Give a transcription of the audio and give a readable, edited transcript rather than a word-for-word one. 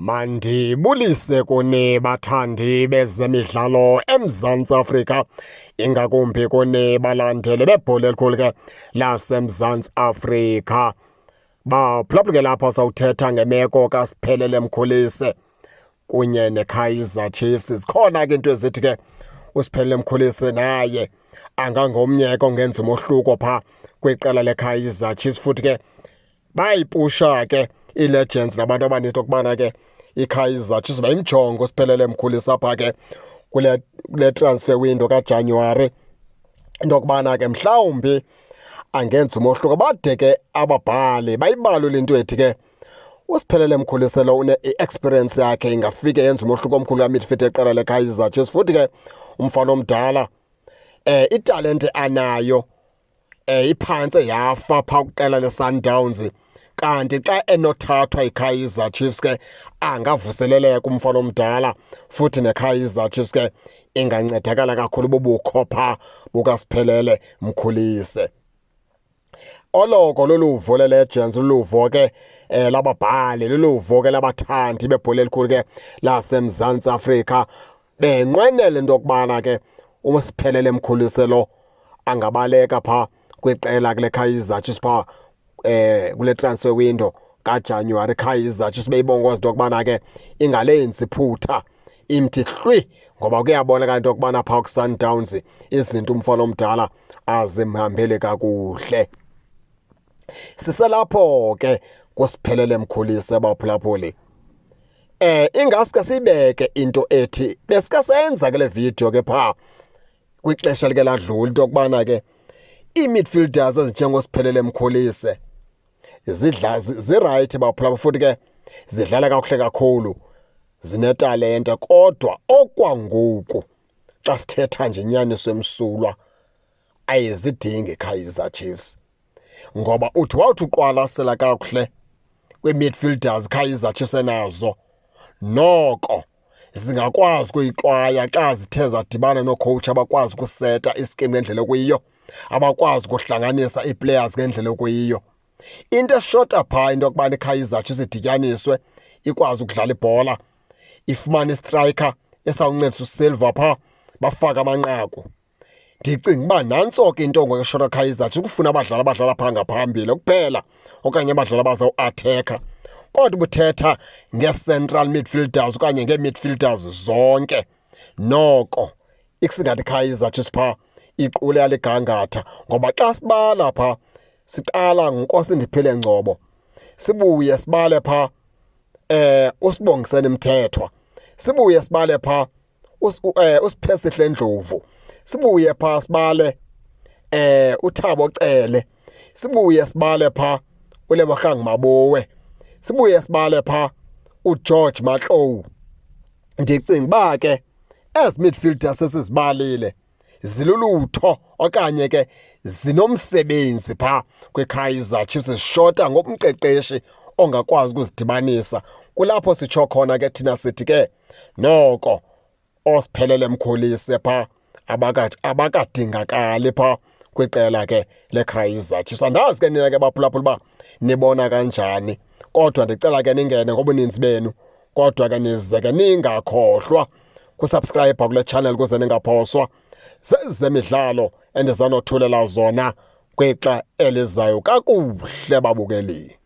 Mandibulise kuni bathandi bezemidlalo eMzantsi Afrika, ingakumbi kuni balandeli bebhola elikhulu ke laseMzantsi Afrika. Baphulaphula ke lapha sawuthetha ngemeko kaSiphelele Mkhulise kunye neKaizer Chiefs. Zikhona ke into ezithi ke uSiphelele Mkhulise naye angangomnye ke ongenza umohluko pha kwiqela leKaizer Chiefs, futhi ke bayipusha ke ii-legends nabantu abaninzi okubana ke iKaizer Chiefs bayimjongo uSiphelele Mkhulise apha ke kule transfer window kaJanuwari, into yokubana ke mhlawumbi angenza umohluko. Bade ke ababhali bayibalule into ethi ke uSiphelele Mkhulise lo une i-experience yakhe ingafike yenza umohluko omkhulu ka-midfield eqela leKaizer Chiefs. Futhi ke umfana omdala italente anayo iphantse yafa pha kuqela leSundowns, kanti xa enothathwa iKaizer Chiefs ke angavuseleleka umfana omdala, futhi neKaizer Chiefs ke ingancedakala kakhulu bubukho pha bukaSiphelele Mkhulise. Oloko loluvo le-legends, luluvo ke lababhali, luluvo ke labathandi bebhola elikhulu ke laseMzantsi Afrika, benqwenela into yokubana ke uSiphelele Mkhulise lo angabaleka pha kwiqela kule Kaizer Chiefs pha kule transfer window kaJanuary. Kaizer Chiefs beyibongoza into yokubana ke ingalenzi iphutha imthi hlwi, ngoba kuyabonakala into yokubana pha ku-Sundowns izinto umfana omdala azimhambele kakuhle. Siselapho ke kuSiphelele Mkhulise, baphulaphuli, ingaske sibeke into ethi besike senza ke le video ke pha kwixesha like ladlula, into yokubana ke ii-midfielders ezinjengoSiphelele Mkhulise zidla ziright baphula, futhi ke zidlala kakuhle kakhulu, zinetalente, kodwa okwangoku xa sithetha nje inyaniso emsulwa ayizidingi Kaizer Chiefs, ngoba uthi wawuthi uqwalasela kakuhle kwii-midfielders Kaizer Chiefs enazo, noko zingakwazi ukuyixwaya xa zithe zadibana noocoach abakwazi ukuseta ischeme ngendlela okuyiyo, abakwazi ukuhlanganisa ii-players ngendlela okuyiyo. Into eshota phaa into yokubana iKaizer Chiefs idityaniswe ikwazi ukudlala ibhola, ifumane istriker esawuncedisa uSilva phaa bafake amanqaku. Ndicinga uba nantso ke into ngoku eshota Kaizer Chiefs, ukufuna abadlali abadlala phaa ngaphambili kuphela okanye abadlali abazawuattack-a. Kodwa ubuthetha ngee-central midfielders okanye ngee-midfielders zonke, noko ikusingathi Kaizer Chiefs phaa iqule yaligangatha, ngoba xa sibala phaa siqala ngoNkosindiphile Ngcobo, sibuye sibale phaa uSibongiseni Mthethwa, sibuye sibale phaa uSiphesihle Ndlovu, sibuye phaa sibale uThabo Cele, sibuye sibale phaa uLebogang Maboe, sibuye sibale phaa uGeorge Matlou. Ndicinga uba ke ezi midfielders esizibalile zilulutho okanye ke zinomsebenzi phaa kwiKaizer Chiefs, zishota ngomqeqeshi ongakwazi ukuzidibanisa. Kulapho sitsho khona ke thina sithi ke noko oSiphelele Mkhulise phaa abakadingakali phaa kwiqela ke leKaizer Chiefs. Andazi ke nina ke baphulaphula uba nibona kanjani, kodwa ndicela ke ningene ngobuninzi benu, kodwa ke nize ke ningakhohlwa kusubscribe kule channel ukuze ningaphoswa zezemidlalo endizanothulela zona kwixa elizayo. Kakuhle babukeli.